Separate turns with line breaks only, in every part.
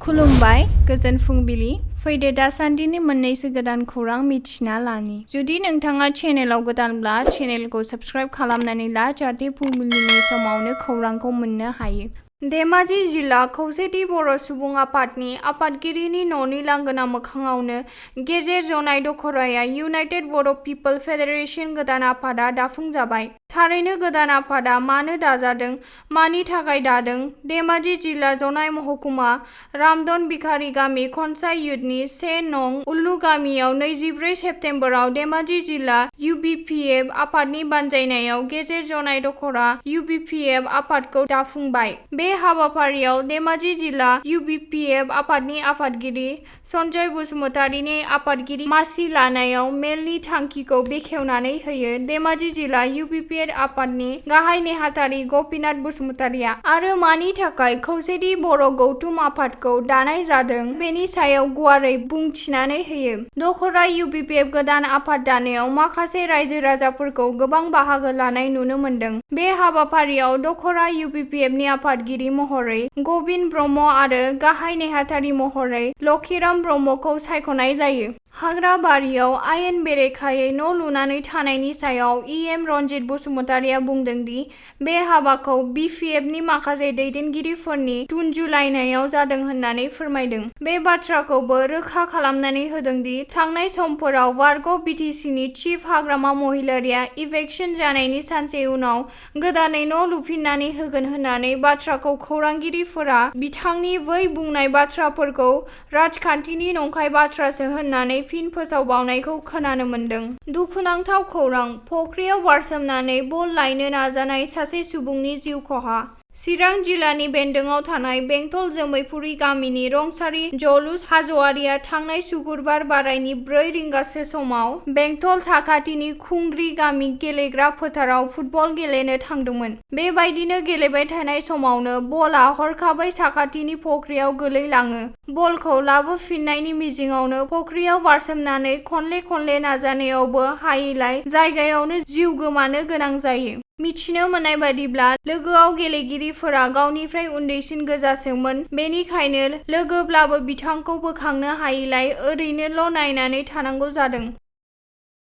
खुलुमबाय गोजोन फुंबिलि फैदो दासान्दिनि मोननैसो गोदान खौरां मिथिना लानि जुदि नोंथाङा चेनेलाव गोदानब्ला चेनेलखौ साबस्क्राइब खालामनानै ला जाहाथे फुंबिलिनि समावनो खौरांखौ मोननो हायो। धेमाजि जिल्ला खौसेथि बर' सुबुं आफादनि आफादगिरिनि न'नि लांगोना मोखाङावनो गेजेर जनाय दखराया इउनाइटेड बर' पिपल फेडारेशन गोदान आफादा दाफुंजाबाय। थारैनो गोदान आफादा मानो दाजादों, मानि थाखाय दादों? धेमाजि जिल्ला जनाय महकुमा रामदन बिखारी गामि खनसाइ युथनि 1 नं उल्लु गामियाव 24 सेप्तेम्बराव धेमाजि जिल्ला इउबिपिएफ आफादनि बानजायनायाव गेजेर जनाय दखरा इउबिपिएफ आफादखौ दाफुंबाय। बे हाबाफारियाव धेमाजि जिल्ला इउबिपिएफ आफादनि आफादगिरि सन्जय बसुमतारीनि आफादगिरि मासि लानायाव मेलनि थांखिखौ बेखेवनानै होयो धेमाजि जिल्ला इउबिपिएफ आफादनि गाहाय नेहाथारि गपिनाथ बसुमतारीया। आरो मानि थाखाय खौसेथि बर' गौथुम आफादखौ दानाय जादों बेनि सायाव गुवारै बुंथिनानै होयो। दखरा इउबिपिएफ गोदान आफाद दानायाव माखासे रायजो राजाफोरखौ गोबां बाहागो लानाय नुनो मोनदों। बे हाबाफारियाव दखरा इउबिपिएफनि आफादगिरि महरै गबिन ब्रह्म आरो गाहाय नेहाथारि महरै लखिराम ब्रह्मखौ सायख'नाय जायो। हाग्राबारियाव आयेन बेरेखायै न' लुनानै थानायनि सायाव इएम रनजित बसुमतारीया बुंदों दि बे हाबाखौ बिपिएफनि माखासे दैदेनगिरिफोरनि तुनजुलायनायाव जादों होननानै फोरमायदों। बे बाथ्राखौबो रोखा खालामनानै होदों दि थांनाय समफोराव बारग' बिटिसिनि चिफ हाग्रामा महिलारिया इभेक्सन जानायनि सानसे उनाव गोदानै न' लुफिननानै होगोन होननानै बाथ्राखौ खौरांगिरिफोरा बिथांनि बै बुंनाय बाथ्राफोरखौ राजखान्थिनि नंखाय बाथ्रासो होननानै फिन फोसावबावनायखौ खोनानो मोन्दों। दुखुनांथाव खौरां फख्रियाव बारसोमनानै बल लायनो नाजानाय सासे सुबुंनि जिउ खहा। चिरां जिल्लानि बेन्दोंआव थानाय बेंटल जोमैफुरि गामिनि रंसारि जलुस हाज'वारिया थांनाय सुक्रुबार बारायनि 4 रिंगासो समाव बेंटल साखाथिनि खुंग्रि गामि गेलेग्रा फोथाराव फुटबल गेलेनो थांदोंमोन। बेबायदिनो गेलेबाय थानाय समावनो बलआ हरखाबै साखाथिनि फख्रियाव गोलैलाङो। बलखौ लाबोफिननायनि मिजिंआवनो फख्रियाव बारसोमनानै खनले नाजानायावबो हायैलाय जायगायावनो जिउ गोमानो गोनां जायो। मिथिनो मोननाय बादिब्ला लोगोआव गेलेगिरिफोरा गावनिफ्राय उन्दैसिन गोजासोमोन, बेनिखायनो लोगोब्लाबो बिथांखौ बोखांनो हायैलाय ओरैनोल' नायनानै थानांगौ जादों।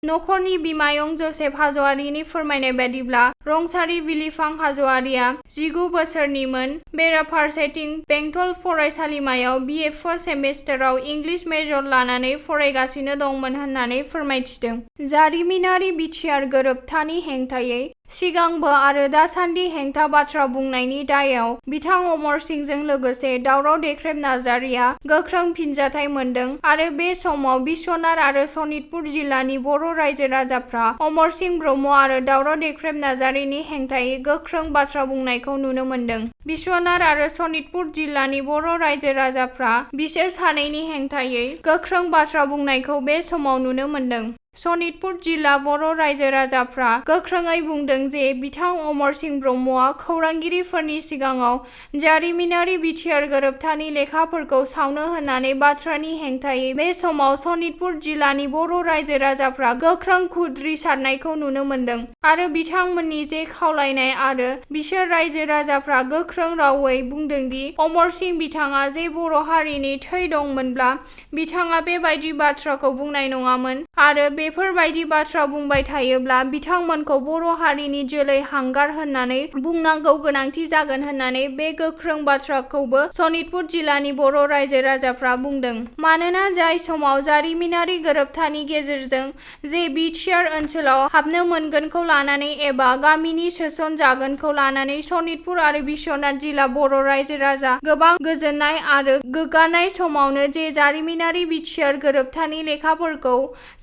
नखरनि बिमायं जोसेफ हाज'वारिनि फोरमायनाय बादिब्ला रंसारि बिलिफां हाज'वारिया 19 बोसोरनिमोन। बेराफारसेथिं बेंटल फरायसालिमायाव बिए फार्स्ट सेमेस्टाराव इंलिश मेजर लानानै फरायगासिनो दंमोन होननानै फोरमायथिदों। जारिमिनारि बिटिआर गोरोबथानि हेंथायै सिगांबो आरो दासान्दि हेंथा बाथ्रा बुंनायनि दायाव बिथां अमर सिंहजों लोगोसे दावराव देख्रेब नार्जारिया गोख्रों फिनजाथाय मोनदों आरो बे समाव बिश्वनाथ आरो सनितपुर जिल्लानि बर' रायजो राजाफ्रा अमर सिंह ब्रह्म आरो दावराव देख्रेब नार्जारिनि हेंथायै गोख्रों बाथ्रा बुंनायखौ नुनो मोनदों। बिश्वनाथ आरो सनितपुर जिल्लानि बर' रायजो राजाफ्रा बिसोर सानैनि हेंथायै गोख्रों बाथ्रा बुंनायखौ बे समाव नुनो मोनदों। सनितपुर जिल्ला बर' रायजो राजाफ्रा गोख्रोङै बुंदों जे बिथां अमर सिंह ब्रह्मआ खौरांगिरिफोरनि सिगाङाव जारिमिनारि बिटिआर गोरोबथानि लेखाफोरखौ सावनो होननानै बाथ्रानि हेंथायै बे समाव सनितपुर जिल्लानि बर' रायजो राजाफ्रा गोख्रों खुद्रिसारनायखौ नुनो मोनदों आरो बिथांमोननि जे खावलायनाय आरो बिसोर रायजो राजाफ्रा गोख्रों रावै बुंदों दि अमर सिंह बिथाङा जे बर' हारिनि थै दंमोनब्ला बिथाङा बेबायदि बाथ्राखौ बुंनाय नङामोन आरो बेफोरबायदि बाथ्रा बुंबाय थायोब्ला बिथांमोनखौ बर' हारिनि जोलै हांगार होननानै बुंनांगौ गोनांथि जागोन होननानै बे गोख्रों बाथ्राखौबो सनितपुर जिल्लानि बर' रायजो राजाफ्रा बुंदों। मानोना जाय समाव जारिमिनारि गोरोबथानि गेजेरजों जे बिटिआर ओनसोलाव हाबनो मोनगोनखौ लानानै एबा गामिनि सोसन जागोनखौ लानानै सनितपुर आरो बिश्वनाथ जिल्ला बर' रायजो राजा गोबां गोजोननाय आरो गोग्गानाय समावनो जे जारिमिनारि बिटिआर गोरोबथानि लेखाफोरखौ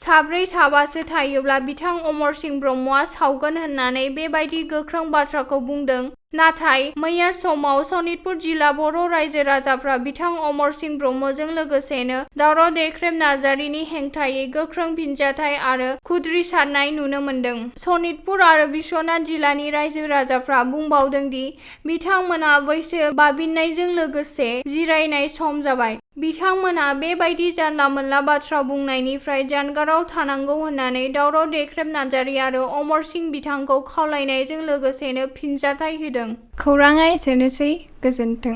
साब्रै साबासो थायोब्ला बिथां अमर सिंह ब्रह्मआ सावगोन होननानै बेबायदि गोख्रों बाथ्राखौ बुंदों। नाथाय मैया समाव सनितपुर जिल्ला बर' रायजो राजाफ्रा बिथां अमर सिंह ब्रह्मजों लोगोसेनो दावराव देख्रेब नार्जारिनि हेंथायै गोख्रों फिनजाथाय आरो खुद्रिसारनाय नुनो मोनदों। सनितपुर आरो बिश्वनाथ जिल्लानि रायजो राजाफ्रा बुंबावदों दि बिथांमोना बैसो बाबिननायजों लोगोसे जिरायनाय सम जाबाय। बिथांमोना बेबायदि जानला मोनला बाथ्रा बुंनायनिफ्राय जानगाराव थानांगौ होननानै दावराव देख्रेब नार्जारि आरो अमर सिंह बिथांखौ खावलायनायजों लोगोसेनो फिनजाथाय होदों। खौराङा एसेनोसै, गोजोन्थों।